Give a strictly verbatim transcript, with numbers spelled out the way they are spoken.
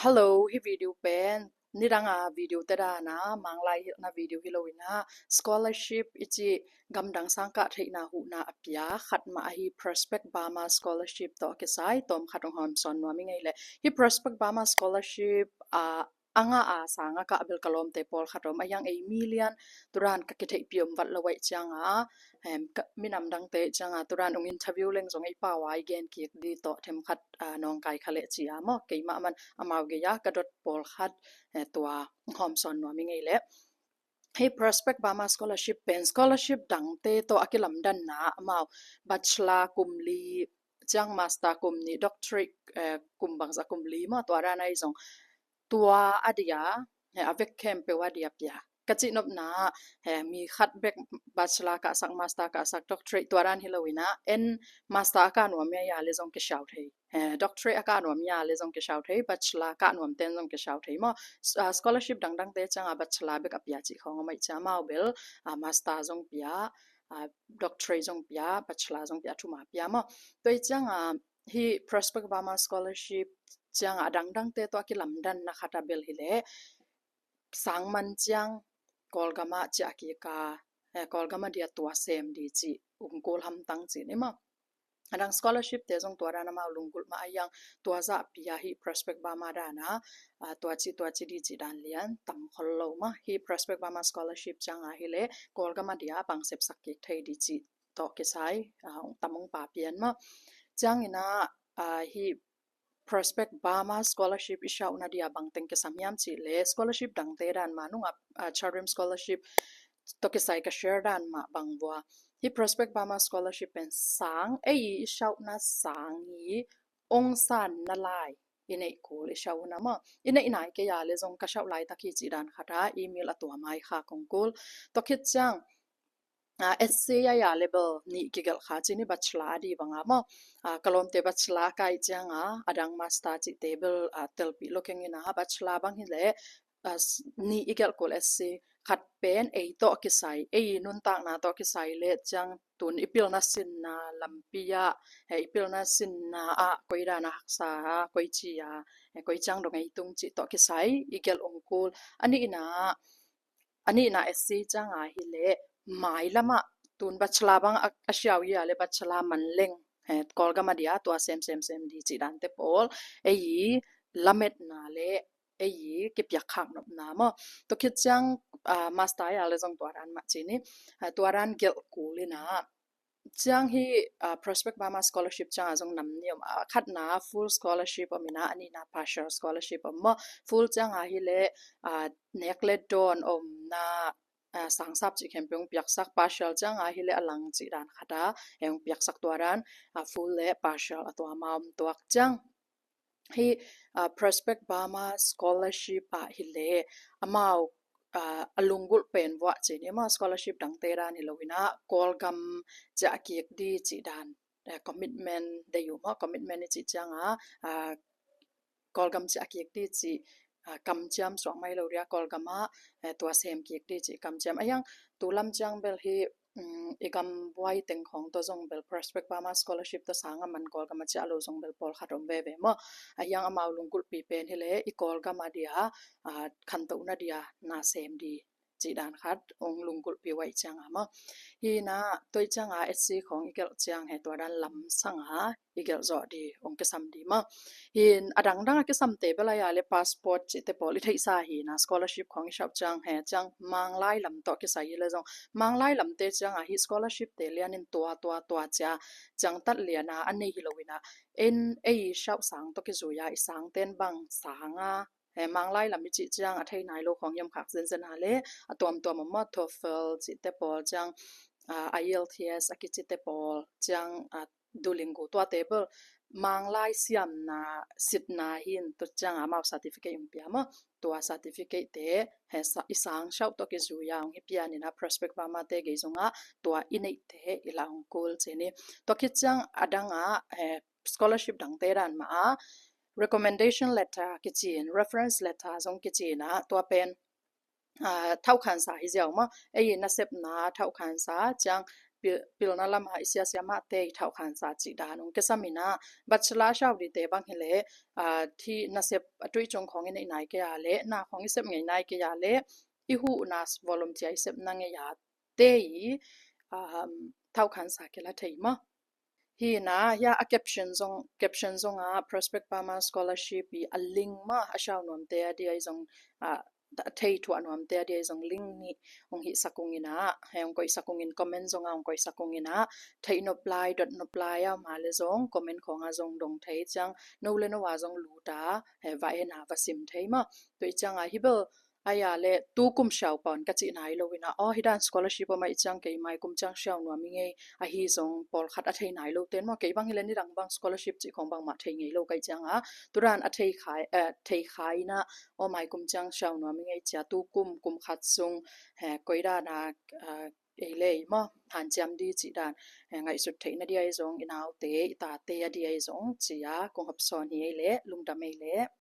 Hello, hih video pen nidang a video te dan a Manglai hilhna video hi lo in a, scholarship i cih gamdang sang kah theihna huhna a pia khat mah ahi Prospect Burma Scholarship tawh kisai tawm khat hong hawmsawn nuam ing ei leh. Hih Prospect Burma Scholarship a, a ngah a sang a kah bel ka lawmte pawlkhat om, a hiang ei mi lian turan ka kitheihpih om vat lo aih ciang a, em, ka, minam dangte ciang a turan ong interview leng zong ei pau a i gen kik di tawh themkhat, a, nawngkai kha leh ci a maw, keimah man amau gei a ka dot pawlkhat, eh, tua hawmsawn nuam ing ei leh. Hih Prospect Burma Scholarship pen scholarship dangte tawh a kilamdanna amau bachelor kum li ciang master kum nih, doctorate, eh, kum bangzah kum li maw, tua dan ahi zong tua a dia, eh, a vek khempeuh a dia pia. Ka cihnopna ah, eh, mi khat bek bachelor kahsak, master kahsak, doctorate tua dan hi lo in a, en master a kah nuam ia ia le zong kisiau thei. Eh, doctorate a kah nuam ia le zong kisiau thei, bachelor kah nuam ten zong kisiau thei maw. S-, ah, scholarship dangdangte ciang a bachelor bek a pia cih khawng om aih ciang amau bel, ah, master zong pia, ah, doctorate zong pia, bachelor zong pia, thuma pia maw. Tua hi ciang a, hih Prospect Burma Scholarship ciang a dangdangte tawh a kilamdanna khat a bel hi leh sang man ciang Kawlgam ah ciah kik a, eh, Kawlgam a dia tua sem di cih ung kul hamtang cih ni maw. A dang scholarship te zong tua dan amau lunggulh mah a hiang tua zah pia hih Prospect Burma dan a, ah, tua ci, tua ci di cih dan lian tam khol lo maw. Hih Prospect Burma Scholarship ciang a hi leh Kawlgam a dia pang sepsak kik thei di cih tawh kisai, ah, tam ung pa pian maw. Ciang in a, ah, hih Prospect Burma Scholarship i siauhna dia bangteng kisam hiam cih leh scholarship dangte dan mah nung a, ah, Charim Scholarship tawh kisai ka share dan mah bang vua. Hih Prospect Burma Scholarship pen sang, ei i siauhna sang hi ong sanna lai i neih kul i siauhna maw. I neih nai kei a le zong ka siauh laitak hi cih dan khat a email a tua mai kha kong kul. Tua khit ciang, ah, essay a ia le bel nih kigelh kha cih ni, bachelor a di bang a maw. Ah, ka lawmte bachelor a kai ciang a, a dang master cihte bel, ah, telpih lo keng in a, bachelor bang hi leh, ah, s-, nih i gelh kul essay khat pen ei tawh kisai, ei nuntakna tawh kisai le ciang tun i pilna sinna lampi ah, eh, i pilna sinna ah koi dan a haksa a, koi ci a, eh, koi ciang dong ei tung cih tawh kisai i gelh ung kul. A nihna, a nihna essay ciang a hi leh mailam ah tun bachelor bang a, a siau ia le bachelor man leng, eh, Kawlgam a dia tua sem sem sem di cih dante pawl ei i lametna le ei i kipiak khak nopna maw. Tua khit ciang, ah, master ia le zong tua dan mah cih ni, ah, tua dan gelh kul in a. Ciang hih, ah, Prospect Burma Scholarship ciang a zong nam nih om a, khatna full scholarship om in a, a nihna partial scholarship om maw. Full ciang a hi leh, ah, nek le dawn omna, ah, sangsap cih khempeuh ong piaksak, partial ciang a hi leh a lang cih dan khat a, eh, ong piaksak tua dan, ah, full le partial a tua ma om tuak ciang. Hih, ah, Prospect Burma Scholarship ah hi leh amau, ah, a lunggulh pen vuah cih ni maw, scholarship dangte dan hi lo in a, Kawlgam ciah kik di cih dan, eh, commitment dei uh maw, commitment i cih ciang a, ah, Kawlgam ciah kik di cih, ah, kamciam suak mai lo dia, Kawlgam ah, eh, tua sem kik di cih kamciam. A hiang tu lam ciang bel hih, um, i gam buai teng khawng tawh zong bel Prospect Burma Scholarship tawh sang a man Kawlgam a ciah lo zong bel pawlkhat om veve maw. A hiang amau lunggulhpi pen hi leh i Kawlgam a dia, ah, khantohna dia na sem di cih dan khat ong lunggulhpi uh aih ciang a maw. Hi na, tua ciang a essay khawng i gelh ciang he tua dan lamsang a i gelh zawh di ong kisam di maw. Hi na, a dangdang a kisamte bel a ia le passport cihte pawl i theihsa hi na, scholarship khawng i siauh ciang he ciang Manglai lam tawh kisai hi le zong Manglai lamte ciang a hih scholarship te lian in tua tua tua cia ciang tat lian a a nei hi lo in a, en ei i siauh sang tawh kizui a i sang ten bang sang a, eh, Manglai lam i cih ciang a thei nai lo khawng hiam khak zenzen a le a tuamtuam om maw, TOEFL cihte pawl ciang, ah, IELTS a kicite pawl ciang, ah, Duolingo tuate bel Manglai siamna sitna hi in, tua ciang a amau certificate ong pia maw, tua certificate te he sa-, i sang siauh tawh kizui a ong hi pian in a Prospect Burma te gei zong a tua i neihte i la ong kul cih ni. Tua khit ciang a dang a, eh, scholarship dangte dan mah a recommendation letter kici in, reference letter zong kici in a, tua pen, ah, thauhkhansa hi ziau maw, ei nasepna thauhkhansa ciang pil-, pilna lamah i siasia mahte i thauhkhansa cih dan ung kisam inah, bachelor a sau dite bang hileh, ah, hih nasep a tui cung khawng i neih nai kei a leh, na khawng i sep ngei nai kei a leh, i huhna volunteer i sepna ngei a te i, um, thauhkhansa kila thei maw. Hi inah, hia a caption zong, caption zong a Prospect Perma Scholarship i a link maw, a sau nuamte a dia i zong, ah, a thei thuah nuamte a dia i zong link nih hong hihsak ung inah, hei hong koihsak ung in comment zong a hong koihsak ung inah, theihnop lai, dotnop lai a om a leh zong comment khawng a zong dong thei ciang, no le no a zong lut a, hei va en a va sim thei maw. Tua i ciang a hi bel a ia leh tu kum siau pawn ka cih nai lo inah, aw, hi dan scholarship om a i ciang kei mai kum ciang siau nuam i ngei, ahi zong pawlkhat a thei nai lo ten maw, kei bang hileh nidang bang scholarship cih khawng bangmah thei ngei lo ka i ciang a, tu dan a thei kha, eh, thei kha inah, aw, mai kum ciang siau nuam i ngei cia tu kum, kum khat sung, eh, koi dan a, ah, ei le ei maw, hanciam di cih dan, eh, ngaihsut theihna dia i zong, i naute, i tate a dia i zong, cia kong hopsawn hi ei leh, lungdam ei leh.